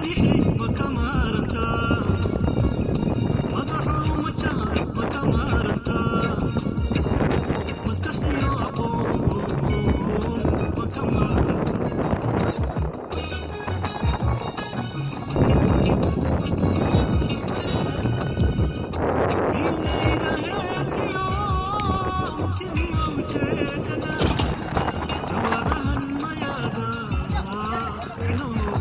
Bidixi ma ka maarantaa? Madaxow majaha ma ka maarantaa? Maskax iyo aqoon ma ka maarantaa? Milayda heestiyo murtidiyo ujeedada jawaabahan mayaada micnahoodu.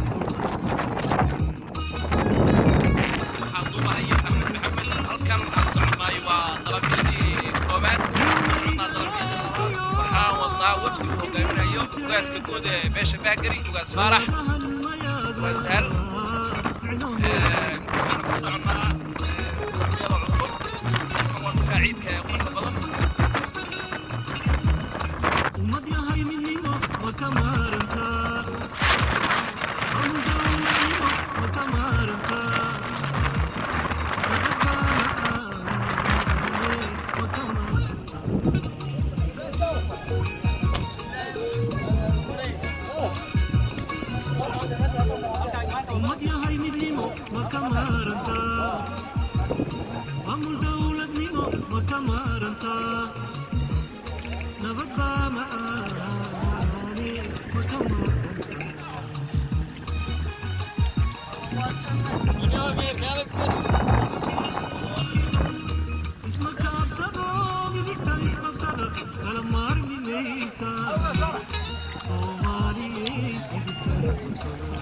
Waxaa duubahaya Axmed Maxamed. Halkan waxaan soconnaay waa dalabyadii koobaad, soconnaa dalabyadii labaad. Waxaan wadnaa wafdi uu hogaaminayo ugaaska guud ee beesha Bahgari, Ugaas Faarax Ugaas Sahal. Waxaana ku soconnaa dalabyada cusub. Halkan waa dhulka ciidka ee quruxda badan. Ummad yahay midnimo ma ka maarantaa? Maamul dowladnimo ma ka maarantaa? Nabad baa macaane ma ka maarantaa? Ummad yahay midnimo ma ka maarantaa? Maamul dowladnimo ma ka maarantaa? Nabad baa macaane ma ka maarantaa? Isma kaabsado, midigta isqabsada, kala maarmi maysaa Soomaaliyeed, midigta isqabsada.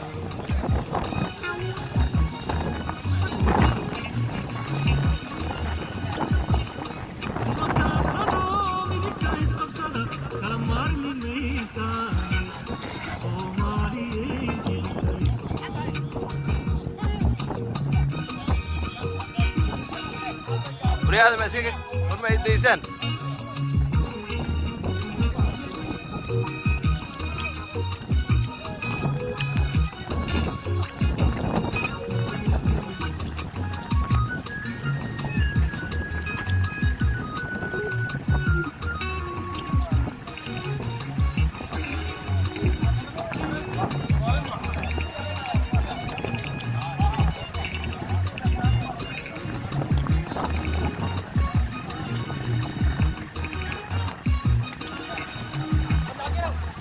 Isma kaabsado, midigta isqabsada, kala maarmi maysaa Soomaaliyeed, midigta isqabsada. Waryaada ma iskaga war ma daysaan?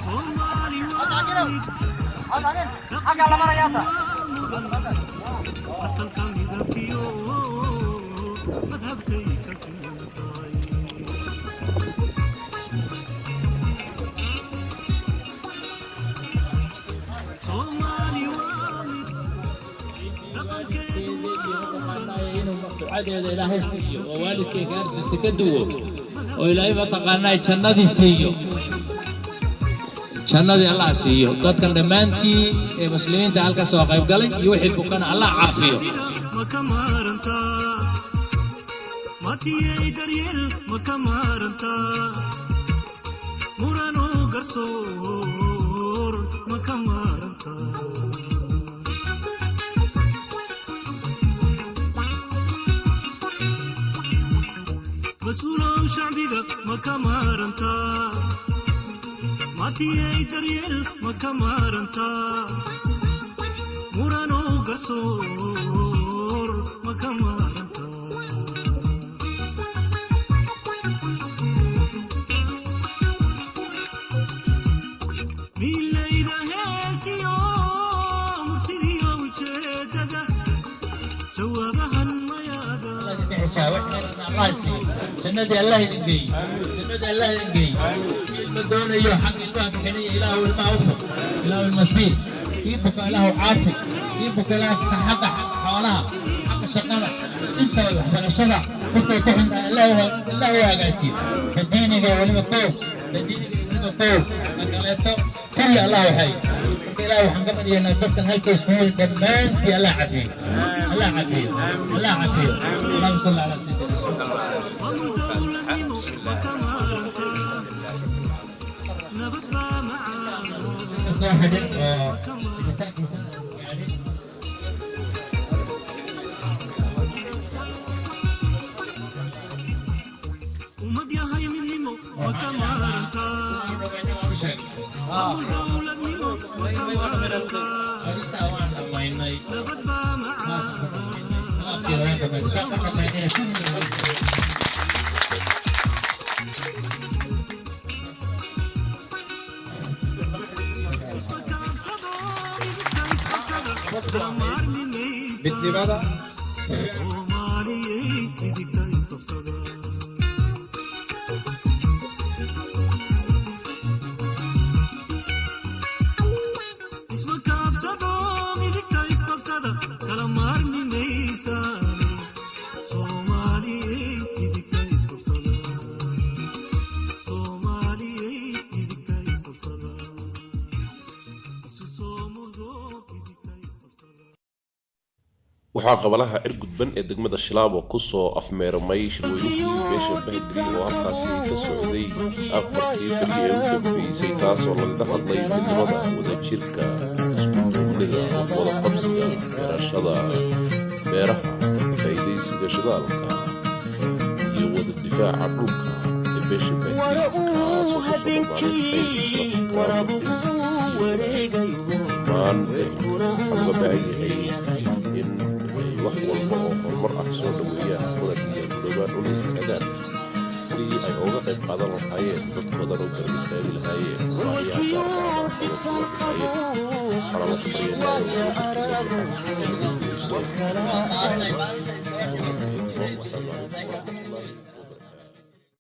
Soomaali waa mid, dhaqankeedu waa mudan, asalka midabkiyo madhabkay ka siman tahay. Soomaali waa mid, dhaqankeedu waa mudan. Inuu ducadeeda Ilaahay siiyo oo waalidkayga artiisa ka duwo oo Ilaahay mataqaanaa jannadii siiyo, jannadii Allah siiyo. Dadkan dhammaantii ee muslimiinta halka soo qayb galay iyo wixii bukana Allah caafiyo. Ma ka maarantaa? Matiyey daryeel ma ka maarantaa? Murano garsoor ma ka maarantaa? Mas-uulow shacbiga ma ka maarantaa? Matiyey daryeel ma ka maarantaa? Murano garsoor ma ka maarantaa? Milayda heestiyo murtidiyo ujeedada jawaabahan mayaada. Allah siiyo jannadii, Allah idin geeyo jannadii, Allah idin geeyo. Kii ilma doonayo xaq ilmaha bixinaya, Ilaahu ilmaha u fur, Ilaahu ilma sii. Kii buka Ilaahu caafi, kii buka Ilaahu ka xaqa xoolaha, xaqa shaqada, intaba waxbarashada qofkay ku xuntahay Allah u hagaajiyo. Ta diiniga weliba kow, ta diiniga weliba kow, ta kaleeto kulli Allah waxay. Marka Ilaahay waxaan ka baryaynaa dadkan halka iskugu dhammaantii Allah cafiyo, Allah cafiyo, Allah cafiyo. Allahuma salli calaa sayidina. Maamul dowladnimo ma ka maarantaa? Nabad baa macaan soo xidhin oo xidhitaankiisa gaadhin. Ummad yahay midnimo ma ka maarantaa? Maamul dowladnimo ma ka maarantaa? Arrintaa waan dhammaynay. dhammaynay, saasaan ku dhammaynay. Khilaafkeeda waan dhammaynay, saan ku dhammaynayna kulligii. Midnimada. Kala maarmi maysaane, Soomaaliyey, midigta isqabsada. Soomaaliyey, midigta isqabsada. Isu soo mudo, midigta isqabsada. Waxaa qabalaha Cirgudban ee degmada Shilaabo kusoo afmeermay shirweynihii beesha Bahdiri oo halkaasi ka socday 4tii beri ee u dambeysay, taasoo lagaga hadlay midnimada, wadajirka, isku duubnida, wada qabsiga, beerashada beeraha, faa'iidaysiga shidaalka iyo wada difaaca dhulka ee beesha Bahdiri, kaasoo kusoo dhammaaday khayr, sharaf, karaamo, cisi iyo wanaag. Dhammaan ehelka waxaa looga baahan yahay in ay wax walba oo horumar ah soo dhoweeyaan, kuna diyaargaroobaan, una istaagaan sidii ay uga qayb qaadan lahaayeen, dadkoodana u garab istaagi lahaayeen, baahiyaha gaarka ahna uga jawaabi lahaayeen. Waxaana la tabaryeynaa inuu shirka ee lagu guuleysto. Insha Allah. Wassalaamu calaykum waraxmatullahi.